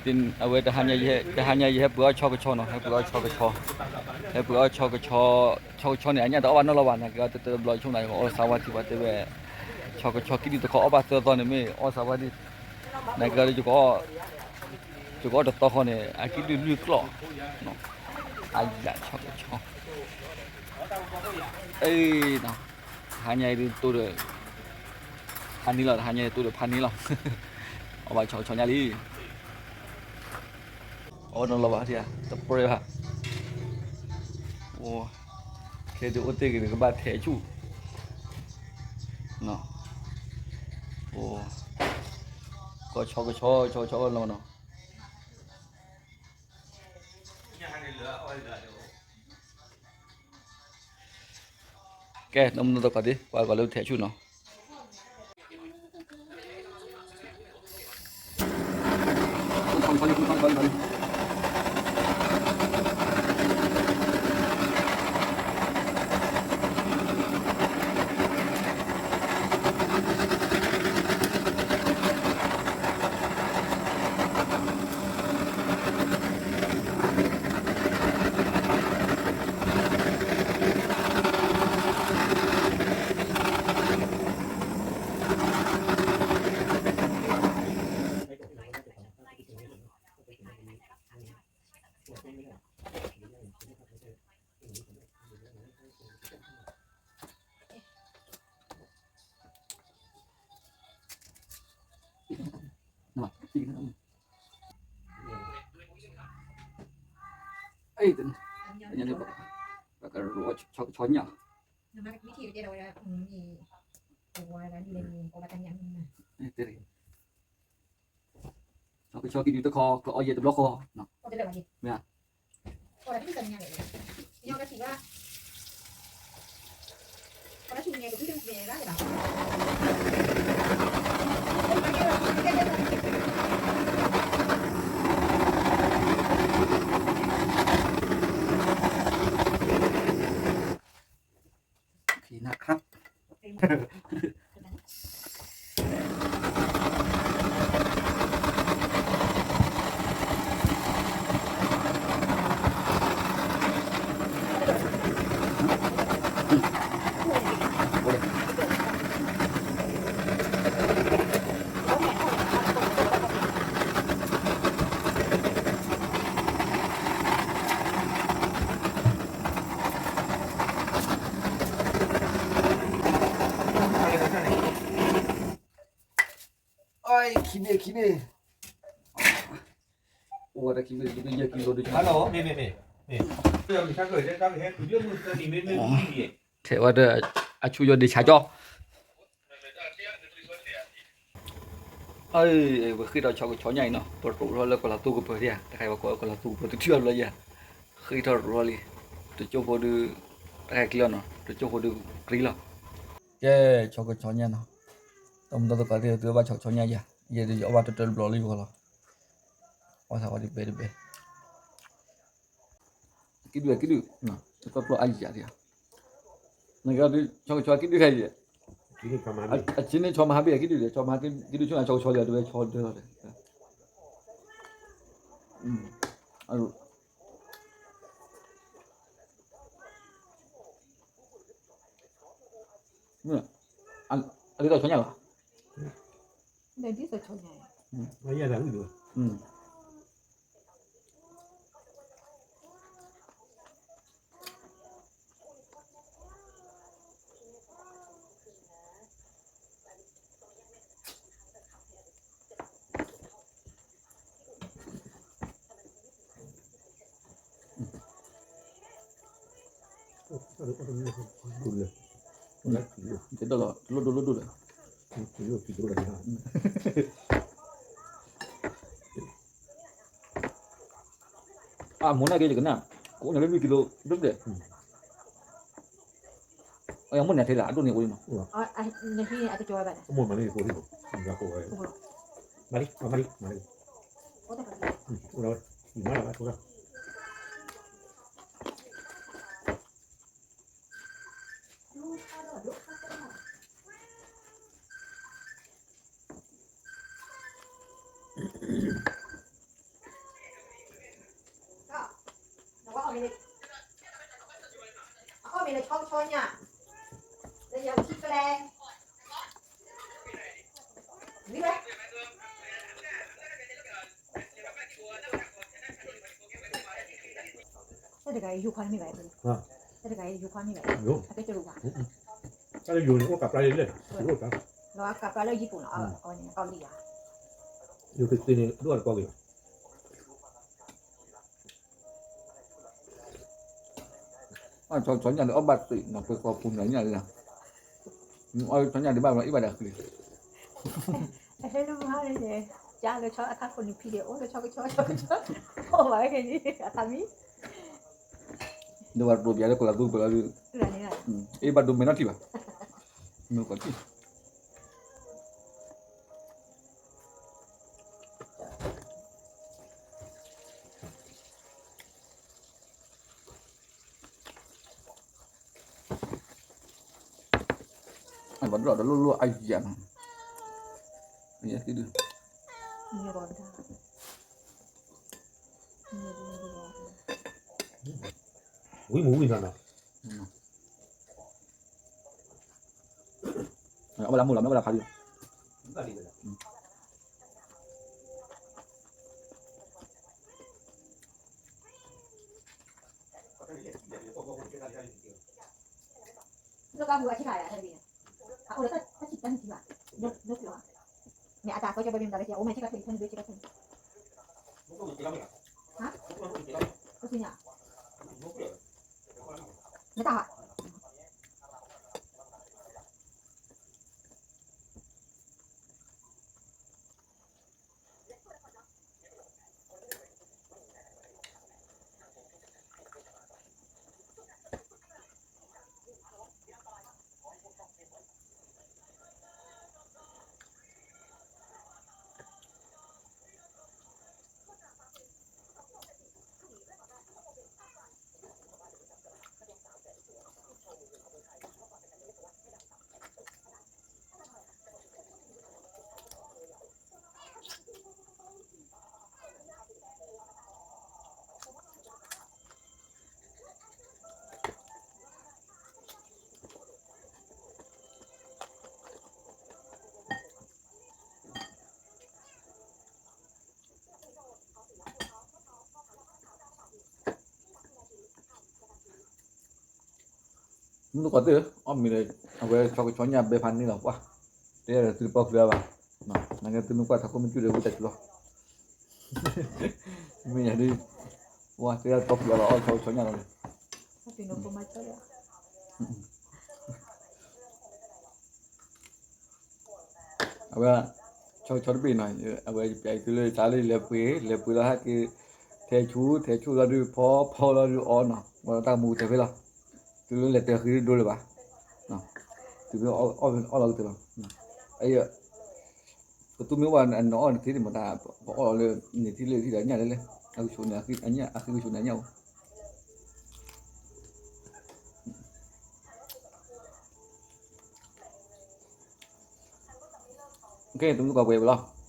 အဝဲတဟါညါယဟဲပှ့ၤအီၣ်ဆီကဆီနီၤ, ဟဲပှ့ၤအီၣ်ဆီကဆီ, ဟဲပှ့ၤအီၣ်ဆီကဆီ, ဆီကဆီန့ၣ် အညၣ်တအီၣ်ဘၣ်နီတဘျီဘၣ်, နာ်က့တဘျီဆိနၤ အီၣ်လၢစါဝါထံပှၤတဲဝဲ, ဆီကဆီကံၣ်ဒုၣ်တခီအီၣ်ဘၣ်သၢသီန့ၣ်မ့ၢ်အီၣ်စါဝါထံ, နာ်က့ဒီး ယကအီၣ်တသီဃီန့ၣ် အကံၣ်ဒုၣ်လွံၢ်ကျီၢ်, အယၤဆီကဆီ, တဟါညါအံၤဒုးတိၢ်ဒီး ဖးန့ၢ်လီၤ, တဟါညါအံၤတိၢ်ဒီးဖးန့ၢ်လီၤ, အီၣ်ဘၣ်ဆီကဆီညါလံ, အီၣ်နီလီၤဘၣ်, တပြဲဘၣ်, အိ, ခဲဒုးအိၣ်တ့ၢ်ဂ့ၤန့ၣ် ကဘၣ်ထဲးဆူၣ်, ကဆီကဆီ ဆီကဆီအီၣ်နီနီၤ. ကဲ နမ့ၢ်သကိးသ့ ပှၤဂီၤလၢထဲးဆူၣ်နီၤ. ပကဆီညၣ်, ဆီကဆီကံၣ်ဒုၣ်တခီ ကအီၣ်ယဲၢ်တဘျီဃီ, မ့ၢ်ဧါ. ခံန့ၣ် ခံန့ၣ်, အိၣ်ဝဲတခံန့ၣ် ယဲၢ်ကံလိဒုး, ထဲးဝဲဒီး အဆူၣ်ယီၤဒ့ဆါကၠီ, ပဃ့ထီၣ်ဆီကဆီညါအံၤနီၤ, ပရိးထီၣ်လၢကီၢ်လၤသူကပၢၤဧါ, တခါအံၤပှၤကိးလၢကီၢ်လၤသူကပၢၤ တထံၣ်ဘၣ်ဘျီယၤ, ဃ့ထီၣ်ရိးထီၣ်လံ, တကၠိဖိဒုး, တခါအံၤကျ့လီၤနီၤ, တကၠိဖိဒုးကြ့လီၤ. ကဲ ဆီကဆီညါနီၤ, တၢ်မုၢ်တၢ်သကိးသ့ၣ် သုဘၣ်ဆီကဆီညါယၤ, ယဲဒုးယအီၣ်ဘၣ်တၢၢ်တၢၢ်တဘျီလၢယဂီၢ်လီၤ, အီၣ်သးဝဲဒ်ဘဲတဘဲ ကံၣ်ဒုၣ် ကံၣ်ဒုၣ်, တပျီၢ်အယၤဒံးဧါ, နကဆီကဆီကံၣ်ဒုၣ်ခဲအံၤ, အဆ့န့ၣ်ဆီမဟါဘ့ၣ် ကံၣ်ဒုၣ်ဒီး ဆီမဟါကံၣ်ဒုၣ်ဆိၣ်နၤဆီကဆီဒီး တဝဲဆီဒၢလီၤဒီး, အဒ်သိးဆီညါလီၤ. တဒိၣ်လီၤ တလိၣ်ဒိၣ်လိၣ်ဒိၣ်ဒီး အမိၢ်န့ၣ်က့ၤယကနၣ် ကအိၣ်န့ၣ်လၢလွံၢ်ကံလိ ဒိၣ်ဒိၣ်ဒီး အမိၢ်န့ၣ်ထဲလၢအဒိၣ်န့ၣ်အိၣ်လံနီၤ အမိၢ်မၤန့ၣ်အိၣ်လံ မၤလံ မၤလံ မၤလံ အိၣ်လီၤဝဲ မၤလီၤ တဂၤအံၤယိၤခွါတမ့ၢ်ဘၣ်, တဂၤအံၤယိၤခွါမ့ၢ်ဘၣ်, အကဲတရူးဘၣ်, တၢ်လၢယိၤန့ၣ် အိၣ်ကးပျၢ်လၢလဲၣ်, လီၤအကးပျၢ်လၢယံၣ်ပူၤနီၤ, အဝဲန့ၣ်ကီၢ်လံယါ, ယိၤကသ့န့ၣ် ဒိၣ်အတကီၢ်က့ၤဘၣ်. ဆီဆီညၣ်ဒီးအီၣ်ဘၣ်သ့နီၤ, ပှဲၤကီၢ်ပူၤနီၤညၣ်လံနီၤ, အီၣ်ဆီညၣ်ဒံးဘၣ်လီၤ အ့ၣ်ဘၣ်ဒီးအချ့, အဟဲလၢမဟါန့ၣ်, ကၢ်လၢဆီအထးခိၣ်န့ၣ်ဖံးဒီး အိၣ်လၢဆီကဆီဆီကဆီ, အိၣ်ဘၣ်ဝဲကဲန့ၣ် အသးမံ, ဒီးဝဲတကျိၤပျၢ်လၢကလၤသူပၢၤလီၤ, အ့ၣ်ဘၣ်ဒိမဲာ်နီၣ်ထံၣ်ဘၣ်, မ့ၢ်ကီၢ်ထံၣ် ဘၣ်ဒိၣ်ဒီးလိၣ်လိၣ်အယံာ်နီၤ, ယဲၢ်သံဒု, ဝံမူဝံနီၤနီၤ, အဝဲဒၣ်မူလီၤ မ့ၢ်ဝဲဒၣ်ဖးဒံး လၢကါပူၤအဆံခါယါ တဘ့ၣ်, အအိၣ်လၢတၢ်ဆံးတၢ်နံၣ်ထံဘၣ်, ဒိၣ်ကျိၤ, မ့ၢ်အတၢ်ကီကၢဘဲမ့ၢ်မတၤဘဲကဲ အိၣ်မဲာ်ဆံခါထွဲ ထွဲနုာ်ဘဲဆံခါထွဲ, ဟါ, အိၣ်ဆံညါ, နတၢ်ဟါ မုၢ်တကီၢ်သ့ၣ်ဧၢ, အီၣ်မ့ၤဒီး အဝဲဆီကဆီညၣ်ဘဲဖးန့ၣ်လီၤပှၢ်, တဲဒီးသုတပီၢ်ဖျါဘၣ်, နာ်က့သုမ့ၢ်ကွၢ်ထးခိၣ်မ့ၢ်ကၠူၣ်ဒီးဝံသးစူၤလီၤ, မ့ၢ်ယၤဒ်, ပှၢ်တဲဒၣ်တပီၢ်ဖျါလီၤ အီၣ်ဆီကဆီညၣ်လီၤန့ၣ် အဝဲ, ဆီဆီတဘ့ၣ်နီၤ, အဝဲယပျဲသုလၢတၢ်လၢလဲၤပှ့ၤ လဲၤပှ့ၤလီၤဟဲက့ၤ, ထဲဆူၣ် ထဲဆူၣ်လီၤဒုးဖီ ဖီလီၤဒုးအီနီၤ, ဝဲတၢ်မူတဖဲလီၤ, တုၤလၢလဲၤတဃံဒိလၢၤဘၣ်, တုၤလၢအီၣ်လီၤကတၢၢ်လီၤ, အ, ပသူမ့ၢ်ဝဲနအီၣ်န့ၣ်သ့န့ၣ်မတၤ, ပအီၣ်လီၤလၢ န့ၢ်ထံလၢထံဒီးညၣ်လဲၣ်လဲၣ်, အဂံၢ်ဆူၣ်န့ၣ် အဃံကဆူၣ်န့ၣ်ညၣ်အိၣ် ကဲ တမုၢ်ကီၢ်ပှဲၤဝဲလီၤ,